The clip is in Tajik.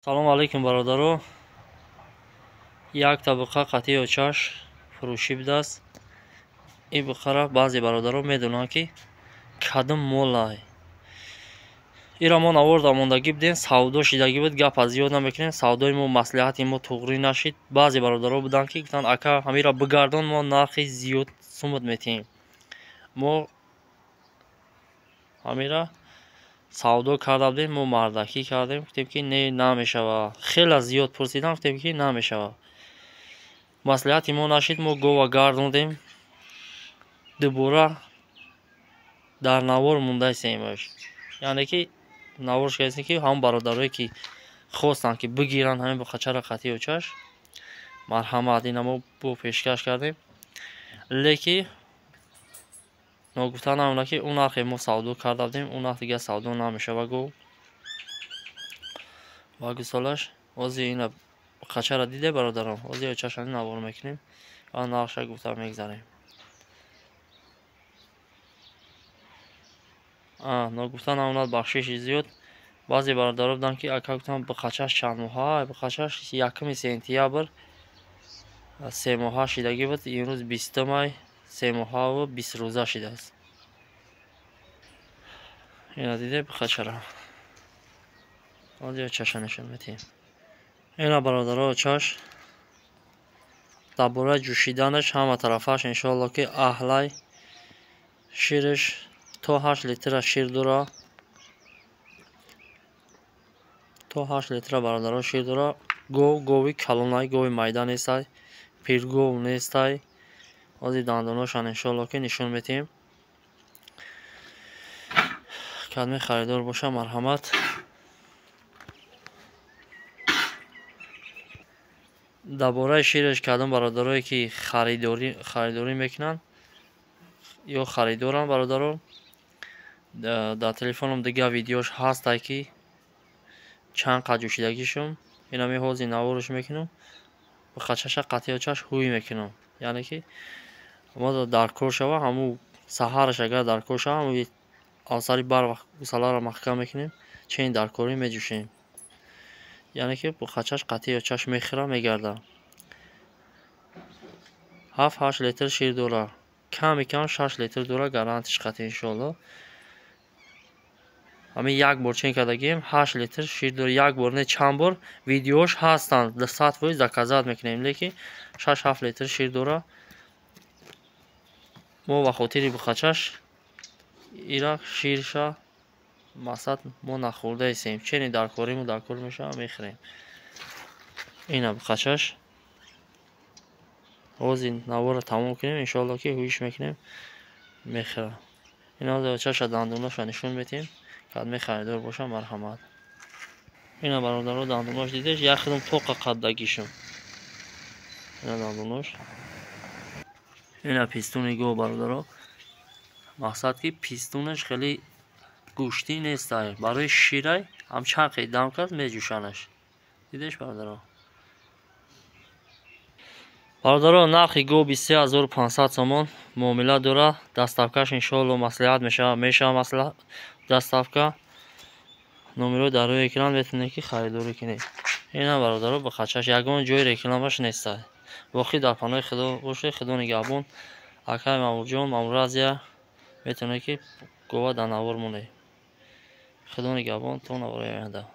Салом алейкум, бародаро. Як табақа қатъи очаш фурӯшӣ будааст. Ин буқара баъзе бародаро медонанд, ки кадом молай. Ира мо наворда мондагӣ будем, савдо шидагӣ буд, гап аз зиёд намекунем. Савдои мо, маслиҳати мо туғрӣ нашид. Баъзе бародаро буданд, ки гуфтанд: «Ака, ҳамира бигардон, мо нархи зиёд сумат метиҳем». Мо ҳамира савдо карда будем, мо мардакӣ кардем, гуфтем, ки не, намешавад. Хеле зиёд пурсидам, гуфтем, ки намешавад. Маслиҳати мо нашид, мо гова гардондем. Дубора дар навор мондаистемаш, яъне ки навор шикастем, ки ҳамон бародарое, ки хостанд, ки бигиранд ҳамин буқачаро қатъи очаш, марҳамат, ина мо бо пешкаш кардем. Леки ногуфта намонад, ки он нархе мо савдо карда будем, он нарх дигар савдо намешава. Гов ва гусолаш ҳозир ина буқачаро диде, бародарон, ҳозир очашани навор мекунем ва нархша гуфта мегзарем. Ногуфта намонад, бахшиши зиёд, баъзе бародаро буданд, ки ака, гуфтам, буқачаш чанд моҳа? Буқачаш 1 сентябр 3 моҳа шидагӣ буд, имрӯз 20 май, 3 моҳаву 20 рӯза шидааст. Ина диде буқачара, ҳозир чаша нишон медиҳем. Ина, бародаро, чаш дар бораи ҷӯшиданаш ҳама тарафаш, иншоалло, ки аҳлай. Шираш то 8 литра шир дора, то 8 литра, бародаро, шир дора. Гов гови калонай, гови майда нестай, пиргов нестай. Ҳозир дандоношан, иншоалло, ки нишон медиҳем. Кадме харидор боша, марҳамат. Дар бораи шираш кадом бародарое, ки харидорӣ мекунанд ё харидоранд, бародаро, дар телефоном дигар видеош ҳастай, ки чанд қад ҷӯшидагишум. Инами ҳозир наворш мекунам, буқачаша қатъи очаш ҳуй мекунам, яъне ки мо дар кор шава, ҳамун саҳараш агар дар кор шава, ҳамун авсари барвақт гусаларо маҳкам мекунем, чен дар корӣ меҷӯшем, яъне ки буқачаш қатъи очаш мехӯра, мегарда. 7-8 литр шир дора, ками кам 6 литр дора, гарантиш қатъи, иншоалло. Ҳамин як бор чен кардагием, 8 литр шир дора. Як бор не, чанд бор видеош ҳастанд, 100% доказать мекунем, лекин 6-7 литр шир дора. Мо ба хотири буқачаш ира ширша мақсад мо нахӯрдаистем, чени дар кориму дар кор мешава, мехӯрем. Ина буқачаш, ҳозир наворро тамом кунем, иншоалло, ки ҳуиш мекунем, мехӯра. Ина чаша дандонаша нишон медиҳем. Кадме харидор боша, марҳамат. Ина, бародаро, дандонош дидеш, як хидм тоқа қаддагишум. Ина дандонош, ина пистуни гов, бародаро. Мақсад, ки пистунаш хеле гӯштӣ нестай, барои ширай ҳам чанд қи дам кард, меҷӯшанаш. Дидеш, бародаро? Бародаро, нархи гов 23 500 сомон, муомила дора. Доставкаш, иншоалло, маслиҳат мешава, мешава маслиҳат доставка. Номеро дар рӯи экран, метавонед, ки харидорӣ кунед. Ина, бародаро, буқачаш, ягон ҷои рекламаш нестай. Боқӣ дар паноҳи Худо бошед, Худо нигаҳбон. Акай Мамурҷон, Мамуразия, метавонед, ки гова дар навор монед. Худо нигаҳбон, то навори оянда.